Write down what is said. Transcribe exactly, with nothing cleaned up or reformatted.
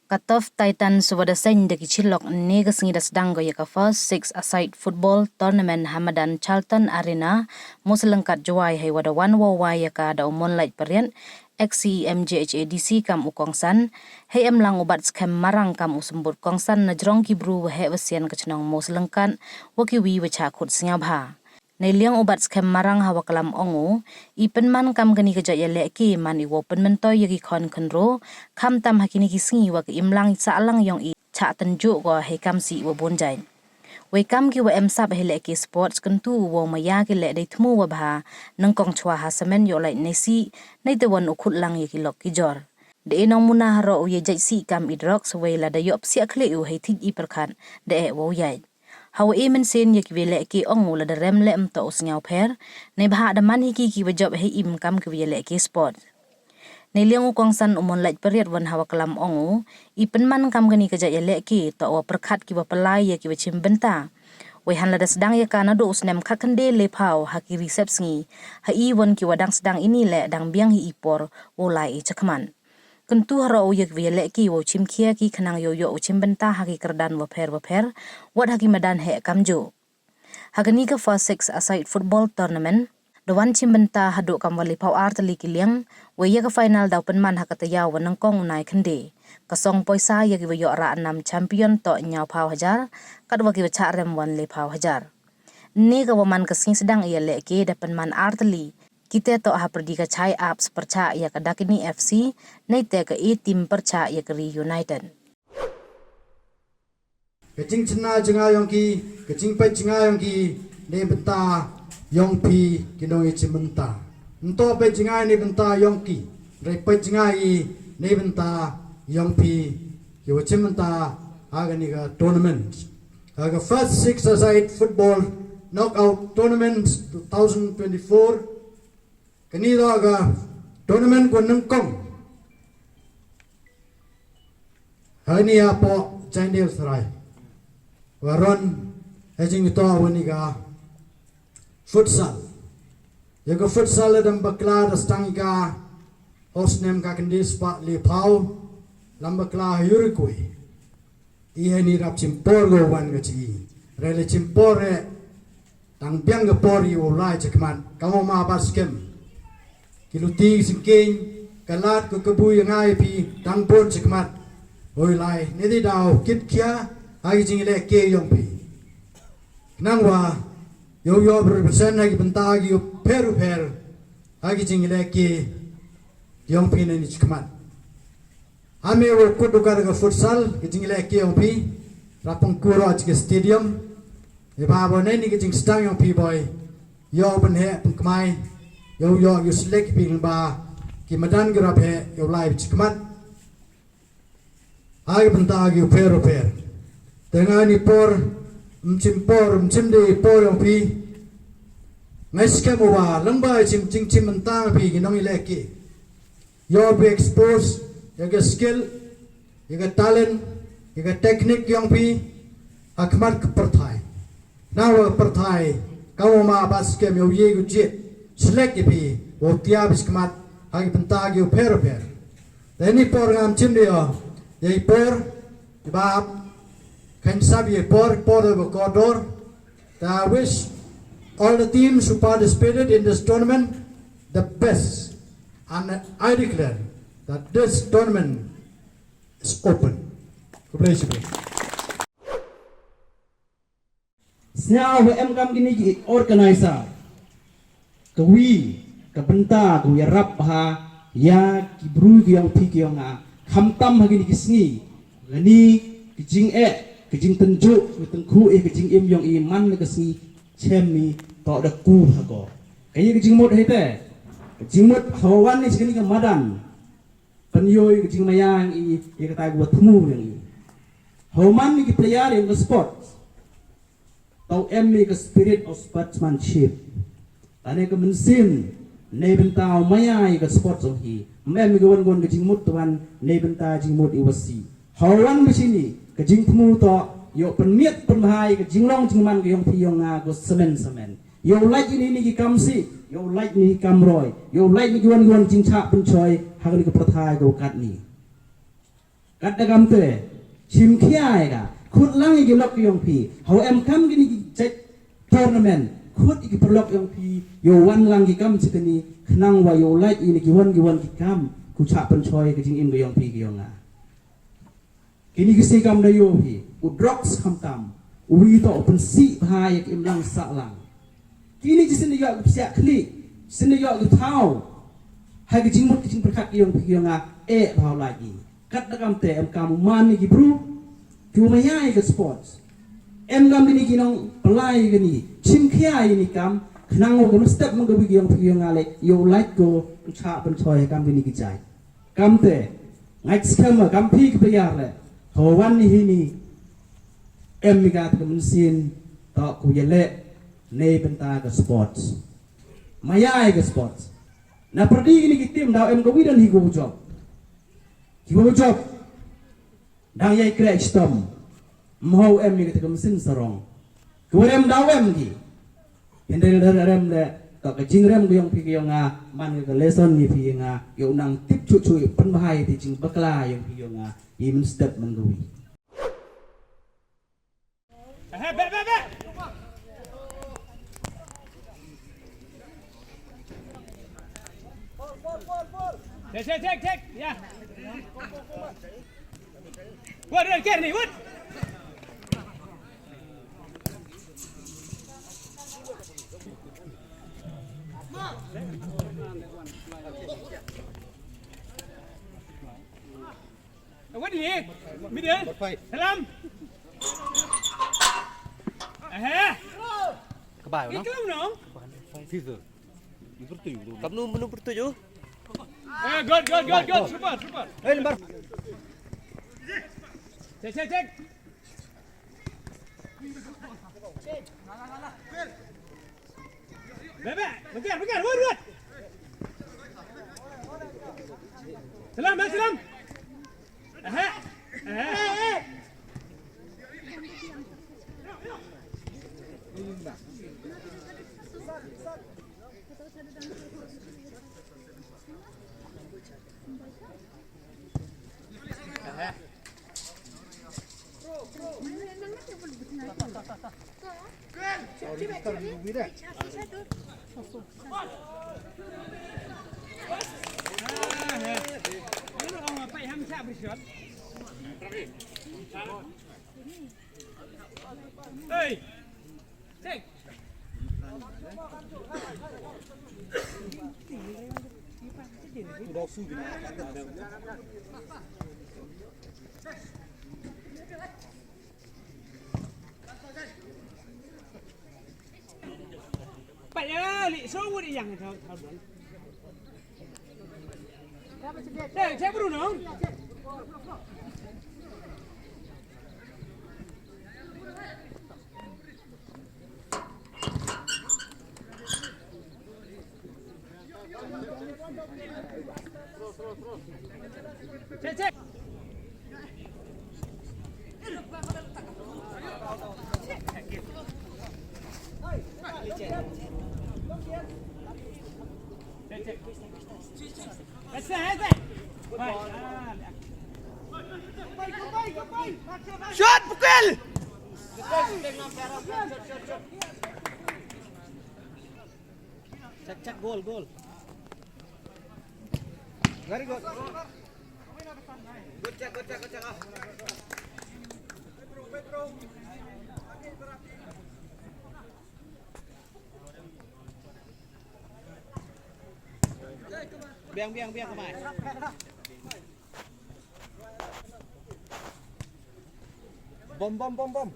Ka Tough Titans wa da seng da ki chilok ne ka sngi da sdang ko ya ka First Six Aside Football Tournament ha madan Charlton Arena, Mawslangkat Jowai, hei wa da wan wow wai ya ka da u Moonlight Pariat, ex C E M J H A D C kam u kongsan, hei em lang u Batskhem Marang kam u symbut kongsan na jrong ki bru wa heh wa sian ka chnong Mawslangkat, wa ki wi wa chah khut sngewbha. Nei liang u Batskhem Marang ha wa klam ong u, i pynman kam kani ka jait ya lehke man i wow pynmyntoi ya ki khon khynro, khamtam ha kini ki sngi wa ka imlang sahlang yong i chah tynjuh ko hei kam sih wa bun jait. Wei kam ki wa em sap hei lehke sports kyntu u wow maya ki leh dei thmu wa bha, nyngkong chwa ha samen yoh lait nei sih, nei te wan u khut lang ya ki lok ki jor. Da e nongmuna haroh u ya jait sih kam i drugs, wei la da yoh psiah khleh u hei thik i pyrkhat, da e wow yait. Ha wa e mynsiem ya ki wa ya lehke ong u la da rem leh ym toh u sngewpher, neibhah da man hi ki ki wa jop hei im kam ki wa ya lehke sport. Nei liang u kongsan u Moonlight Pariat wan ha wa klam ong u, i pynman kam kani ka jait ya lehke toh wa pyrkhat ki wa pynlai ya ki wa chim bynta. Wei han la da sdang ya ka naduh u snem khatkhynde lephaw ha ki ri sepsngi, ha i wan ki wa dang sdang ini leh dang biang hi i por wow lai i chakhmat. Kyntu haroh u ya ki wa ya lehke wow chim khia ki khnang yow yoh u chim bynta ha ki kyrdan wa pher wa pher, wat ha ki madan heh kamjuh. Ha kani ka First Six Aside Football Tournament, da wan chim bynta haduh kam wa lephaw ar tylli ki liang, wei ya ka final daw pynman ha ka tayaw wa nyngkong u nai khynde. Ka song poisa ya ki wa yoh rah nam champion toh ñiawphaw hajar, kat wa ki wa chah rem wan lephaw hajar. Ne ka wa man ka sngi sdang ya lehke da pynman ar tylli, ki te toh ha pyrdi ka Chai Ups pyrchah ya ka Dakini F C, nei te ka A Team pyrchah ya ka Ri United. Ka jingchna jngai yong ki, ka jingpeit jngai yong ki, nei bynta yong phi ki nong i chim bynta. Nto peit jngai nei bynta yong ki, rei peit jngai i nei bynta yong phi ki wa chim bynta ha kani ka tournament. Ha ka First Six Aside Football Knockout Tournament two thousand twenty-four, kani da ka tournament ko nyngkong. Hani ya po Jainil Sarai. Waron, ha jing ito wani ka futsal. Ya ka futsal da dam bakla da stang ka hos nem ka kandis pa lephaw, lam bakla ha yuri kui. I hani rap chimpor go wan ka chi. Rele chimpor re, tang biang ka por i u lai chakhmat, ka mo ma Batskhem. Ki luti singkeng, ka lad ka kabu ya ngai phi, tang pon chakhmat. Oi lai, ne di daw, kit khia, ha ki jinglehke yong phi. Nang wa, yow yoh represent ha ki bynta ki u pher u pher, ha ki jinglehke yong phi ne ni chakhmat. Hame wa kut u ka ka futsal, ka jinglehke yong phi, rapang kuro chi ka stadium. E ba bo ne ni ka jingstang yong phi boi. Yow ban he pang kmai. Yow yow yow select phi ba. Ki madan ki rap he, yow lai chi khmat. Ha ki bynta ki u pher u pher. Te nga ni por, mchim por, mchim de por yong phi. Ngai skem wa, lang ba chim chim chim bynta phi ki nong i lehke. Yow phi expose, ya ka skill, ya ka talent, ya ka technique yong phi, ha khmat ka pyrthai. Na wa pyrthai, ka wa ma Batskhem yow ye ku jit, select ya phi, wa tia bis khmat, ha ki bynta ki u pher u pher. Te ni por ngam chim de yo, ya i por, i ba ap, kan sab ya i por, i por da ba kordor. Te I wish all the teams who participated in this tournament the best. And I declare that this tournament is open. Khublei shibun. Sñiaw wa em kam kini ki organizer. Ka wi, ka bynta, ka wi yarap ha, ya ki bru ki yong phi ki yong nga. Khamtam ha kini ki sngi. Kani ki jingeh, ki jingtynjuh, ki tyngkhuh, eh, ki jingim yong i man la ka sngi. Chem i, toh da ku ha ko. Ka ya ki jingmut hei te. Ki jingmut hawan ni chi kani ka madan. Pynyoo i ka jingmaya i, ya ka tai ka wa thmu yong i. Haw man i ki player yong ka sport. Toh em i ka spirit of sportsmanship. Tane ka mynsiem, nei bynta u maya i ka sport yong hi. Em i ka wan wan ka jingmut wan, nei bynta jingmut i wasi. Haw wan ba chini, ka jingthmu toh, yow pynmiat pynbha i ka jinglong jingman ka yong phi yong nga ko semen semen. Yow lait ini ni ki kam sih, yow lait ni ki kam roi, yow lait ni ki wan ki wan jingchah pynchoi, ha kani ka pyrthai ka wa katni. Kat da kamte, chim khia ya ka, khut lang ya ki lok yong phi, hawa em kam kini ki jait tournament, khut ya ki paralok yong phi, yow wan lang ki kam chikani, khnang wa yow lait ini ki wan ki wan ki kam, ku chah pynchoi ka jingim ka yong phi ka yong nga. Kini ki si kam da yoh hi, u drugs khamtam, u wi toh u pynsih bha ya ki imlang sahlang. Kini ki sin da yoh ki psiah khlieh, sin da yoh ki thaw. Ha ki jingmut ki jingpyrkhat ki yong phi ki yong nga, eh bha u lait i. Kat da kamte em kam u man ya ki bru, ki wa maya ya ka sports. Em kam kini ki nongpynlait kini, chim khia ini kam, khnang wa ka mynstep man ka wi ki yong phi ki yong nga le, yow lait ko, u chah pynchoi kam kini ki jait. Kamte, ngait skhem kam phi ki player le, hawa wan i hini, em i ka te ka mynsiem, toh ku yaleh, nei bynta ka sports. Maya i ka sports. Na pyrdi kini ki team daw em ka wi don hi ka wa jop. Ki wa jop. Dang yai kreh chitom. Mho em i ka te ka mynsiem sarong. Ki wa rem daw em ki. Hynrei lada rem le, toh ka jingrem ka yong phi ka yong nga, man ka lesson ya phi ya nga, yow nang tip chuh chuh, pynbha ya te jingbakla yong phi yong nga, i mynstep man ka wi. Aha, beh, beh, beh. Check, check, check, check. Ya. Wad, wad, ker ni, wad. Wad ni, middle. Salam. Aha. Ka bai, no? Iklam, no? Kamnu, manu pertuju? Eh, good, good, good, good. Super, super. Eh, lembar. Check, check, check. Bebe, beker, beker, wad, wad. Salam, eh, salam. Aha. Aha. Hey! Take! Pait ya, li, so wut i yang, thau, thau don. Eh, check bru no. Check, check. Shot, pukul! Check, check, goal, goal. Very good. Good check, good check, good check. Biang, biang, biang, kamai. Bom, bom, bom, bom.